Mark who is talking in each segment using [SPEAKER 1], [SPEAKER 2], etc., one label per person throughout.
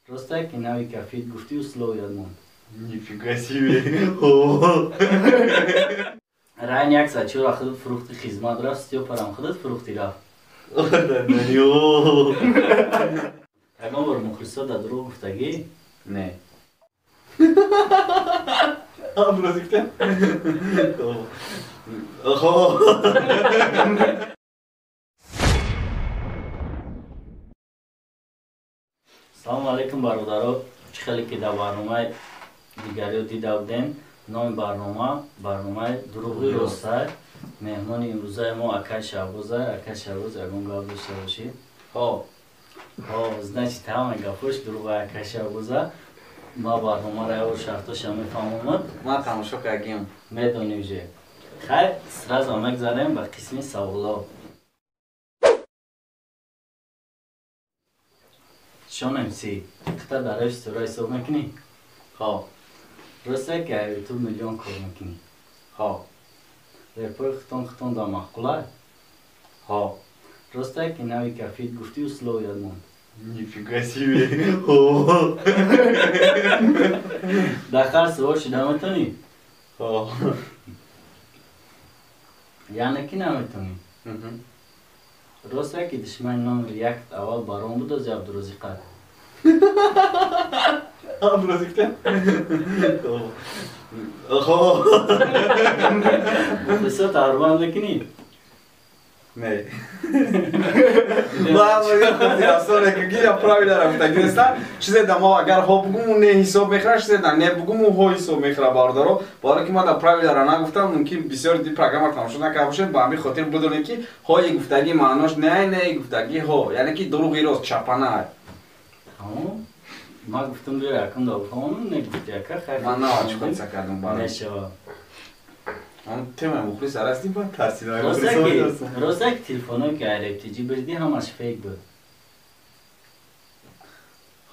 [SPEAKER 1] Росте ки нави кафит гуфтию слово ёд монд.
[SPEAKER 2] Нифига себе.
[SPEAKER 1] Райн як сачура худат фурӯхти, хизмат рафт, Стёпарам худат фурӯхти рафт. Ягон бор мухлисо дар дурӯғ гуфтагӣ?
[SPEAKER 2] Не. Аброзикта. Хо.
[SPEAKER 1] Салому алайкум, бародаро. Чӣ хеле ки дар барномаи дигариё дида будем, номи барнома барномаи дурӯғи ростай. Меҳмони имрӯзаи мо акай Шаҳбозай. Акай Шаҳбоз, ягон гап дошта бошӣ?
[SPEAKER 2] Ҳо.
[SPEAKER 1] Ҳо, значит, ҳамаи гапҳош дурӯғай акай Шаҳбоза. Ма барномаро явор шартоша мефаҳмонад.
[SPEAKER 2] Ман тамошо кардем.
[SPEAKER 1] Медонӣ уже. Хайр, сразу мегзарем ба қисми саволо. Шон МС, қита дар рэп стора ҳисоб мекунӣ?
[SPEAKER 2] Ҳо.
[SPEAKER 1] Росте ки ай ютуб миллион кор мекунӣ?
[SPEAKER 2] Ҳо.
[SPEAKER 1] Рэпҳои хитон хитон дар маъқулай?
[SPEAKER 2] Ҳо.
[SPEAKER 1] Росте ки нави кафит гуфтию слово ёд монд.
[SPEAKER 2] Нифига себе.
[SPEAKER 1] Дар хар сувор шуда метонӣ?
[SPEAKER 2] Ҳо.
[SPEAKER 1] Яъне ки наметонӣ? Росте ки душмани номери як аввал Барон буд, ози Абдурозиқат?
[SPEAKER 2] Абдурозиқта. Хо.
[SPEAKER 1] Мухлисо таҳрубанд мекунӣ?
[SPEAKER 2] Не. Гира правила рафта чизе да мо агар ҳо бугум, не ҳисоб мехӯра, чизе да не бугум, ҳо ҳисоб мехӯра. Бародаро, барое ки ма да правиларо нагуфтам, мумкин бисёр ди программа тамошо накарда бошед. Ба ҳамин хотир бидонед, ки ҳои гуфтагӣ маънош не, не гуфтагӣ ҳо, яъне ки дурӯғи рост чапана.
[SPEAKER 1] Тамом, ма гуфтам, биё якум да бифаҳмонам, не гуфти, ака. Хайр.
[SPEAKER 2] Ман навачи ходиса кардам баро.
[SPEAKER 1] Мешавад.
[SPEAKER 2] Он темаи мухлис арасти, ба тарсида.
[SPEAKER 1] Росте ки телефоное ки айрептиҷӣ бирдӣ, ҳамаш фейк буд?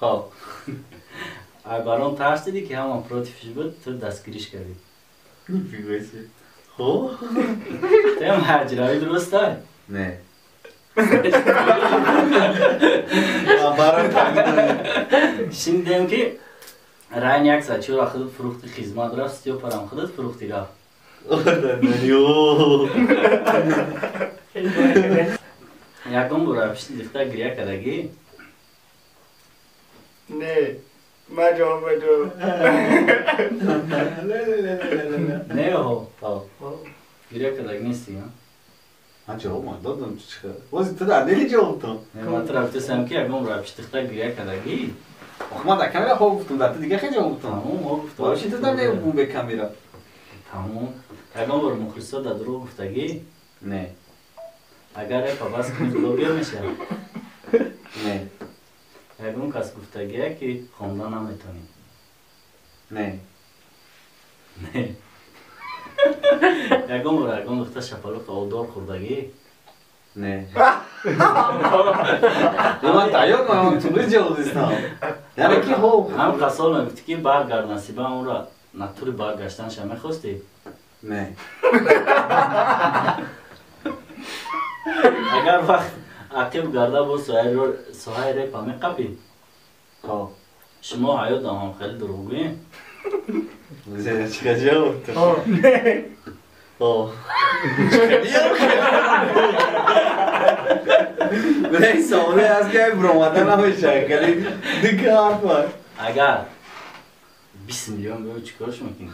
[SPEAKER 2] Ҳо.
[SPEAKER 1] Ай Барон тарсидӣ, ки ҳама против ш буд, ту дастгириш кардӣ?
[SPEAKER 2] Нифига себе. Хо.
[SPEAKER 1] Тем ҳаҷравӣ дурустай?
[SPEAKER 2] Не. Барон.
[SPEAKER 1] Шунидем, ки Райн як сачура худат фурӯхти, хизмат рафт, Стёпарам худат фурӯхти рафт. Ягон бор пишти дихта гиря кардагӣ?
[SPEAKER 3] Не, ман ҷавоб медиҳам.
[SPEAKER 1] Не, ҳо, гиря кардагӣ нестӣ?
[SPEAKER 2] Ман ҷавоб додам. Бози ту дар дили ҷавоб додам.
[SPEAKER 1] Ман тура гуфтасам, ки ягон бор пишти дихта гиря кардагӣ.
[SPEAKER 2] Ох, ман дар камера ҳо гуфтам, дар ту дига хел ҷавоб гуфтам.
[SPEAKER 1] Тамом, ҳо гуфтам.
[SPEAKER 2] Барои чи ту дар не бе камера?
[SPEAKER 1] Тамом. Ягон бор мухлисо дар дурӯғ гуфтагӣ?
[SPEAKER 2] Не.
[SPEAKER 1] Агар репа бас кунӣ, блогер мешавӣ?
[SPEAKER 2] Не.
[SPEAKER 1] Ягон кас гуфтагия, ки хонда наметонӣ?
[SPEAKER 2] Не.
[SPEAKER 1] Не. Ягон бор ягон духта шапалоқа одор хӯрдагӣ?
[SPEAKER 2] Не, ман тайёр, ман туғри ҷавоб дистам, яъне ки ҳо.
[SPEAKER 1] Ҳам касол мегуфтӣ, ки баргард, насиба онро натури баргаштанша мехостӣ?
[SPEAKER 2] Не.
[SPEAKER 1] Агар вақт ақиб гарда, боз соҳаи репа меқапӣ?
[SPEAKER 2] Ҳо.
[SPEAKER 1] Шумо ҳаётам ҳам хеле дурӯғгӯем?
[SPEAKER 2] Чика ҷавоб? Ҳо. Ин саволе аст, ки биромада намешавад, хеле дига ҳарф.
[SPEAKER 1] Агар 20 миллион биё, чӣ корш мекунӣ?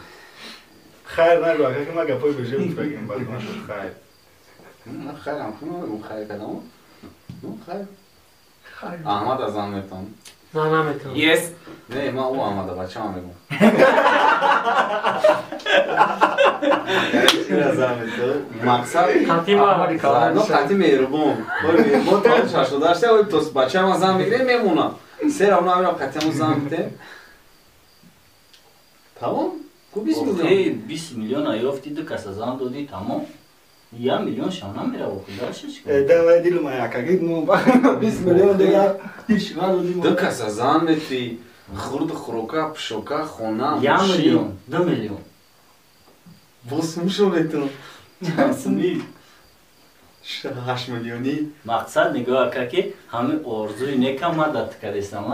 [SPEAKER 3] Хайр нагӯ, ака, ки ман гапҳои беҷо гуфтагим, баъд нашуд. Хайр.
[SPEAKER 2] Хайрам, хайр кардам, хайр. Аҳмад аз зан метавон?
[SPEAKER 4] Зан наметавон.
[SPEAKER 2] Yes. Не, ман ӯ Аҳмада бачаам мегӯм. Мақсад қати меҳрубон, меҳрубон то шашодашта то бачаама зан мегирем, мемонам сера уна қатиаму зан битем, тамом ку 20 миллион.
[SPEAKER 1] 20 миллиона ёфти, ду каса зан додӣ, тамом, 1 миллион шам намерава. Худаша.
[SPEAKER 3] Давай дилма якаги 20 миллион дигар.
[SPEAKER 2] Ду каса зан мети, хурду хӯрока, пӯшока, хона.
[SPEAKER 1] 1 миллион, 2 миллион.
[SPEAKER 2] Боз мушо метавон.
[SPEAKER 1] Чанд сумӣ?
[SPEAKER 2] 8 миллионӣ.
[SPEAKER 1] Мақсад нигоҳ ака ки ҳамин орзуи некам ма дар кадестам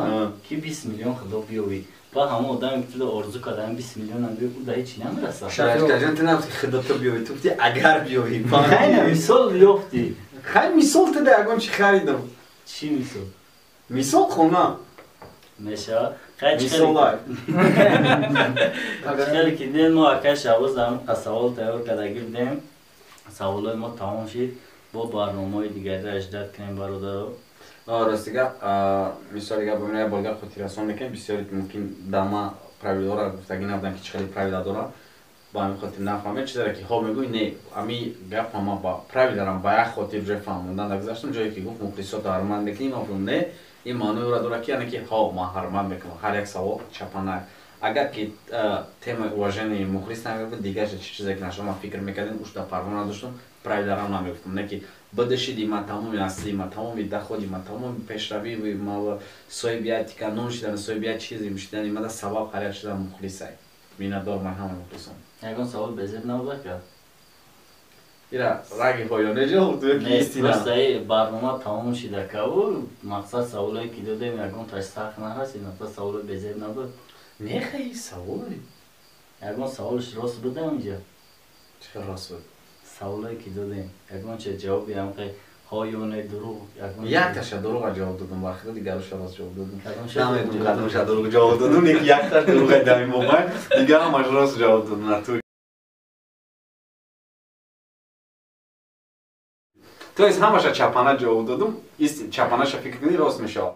[SPEAKER 1] ки 20 миллион худо биёвӣ. Ба ҳамон одаме ки ту орзу карда 20 миллионам биё, ӯ да ҳеҷ намераса.
[SPEAKER 2] Шафиқҷон, ту нагуфти худо ту биёвӣ, ту гуфти агар биёвӣ.
[SPEAKER 1] Хайна мисол ёфтӣ.
[SPEAKER 2] Хай мисол ту да ягон чӣ харидам.
[SPEAKER 1] Чӣ мисол?
[SPEAKER 2] Мисол хона.
[SPEAKER 1] Мешава. Хай хеле ки дидем мо акай Шаҳбоз дар савол тайёр кардагӣ будем. Саволҳои мо тамом шид. Бо барномаҳои дигарро аждад кунем бародаро.
[SPEAKER 2] Рости гап, мисоли гап бибинед, як бор гап хотиррасон мекунем, бисёре мумкин дама правиларо гуфтагӣ набуданд ки чӣ хеле правила доранд. Ба ҳамин хотир нафаҳмед чизеро ки ҳо мегӯй не, ами гап ҳама ба правиларам ба як хотир ҷой фаҳмондан нагузаштам, ҷое ки гуфт мухлисото ҳурмат мекунӣ, ман гуфтам не, ин маъноеро дорад ки яъне ки ҳо ман ҳурмат мекунам ҳар як савол чапанак. Агар ки темаи уважение мухлис намебуд, дигарша чӣ чизе ки нашо ман фикр мекардем, уш да парво надоштам, правиларам намегуфтам. Не ки бадашиди ман тамоми асли ман, тамоми доходи ман, тамоми пешравии ман, соҳиби як тика нон шидан, соҳиби як чизе шидани ман да сабаб ҳар як чиза мухлисай. Миннатдор ман ҳама мухлисон.
[SPEAKER 1] Ягон савол безеб набуд ака?
[SPEAKER 2] Ира раги ҳоёне ҷавоб ду ки истина.
[SPEAKER 1] Просто барнома тамом шид акаву мақсад саволое ки додем ягон таш сахт нарасид, мақсад саволои безеб набуд.
[SPEAKER 2] Не хай саволе.
[SPEAKER 1] Ягон саволш рост буда инҷа?
[SPEAKER 2] Чӣ рост буд?
[SPEAKER 1] Саволое ки додем, ягон че ҷавоби ҳамқи ҳо ё не дурӯғ ягон
[SPEAKER 2] якташа дурӯға ҷавоб додам, бархида дигаруша рост ҷавоб додам. Намедонам кадомша дурӯғ ҷавоб додам, лекин якташ дурӯғе дар ин мобайн, дигар ҳамаш рост ҷавоб додам на ту. То есть ҳамаша чапана ҷавоб додам, чапанаша фикр кунӣ рост мешавад.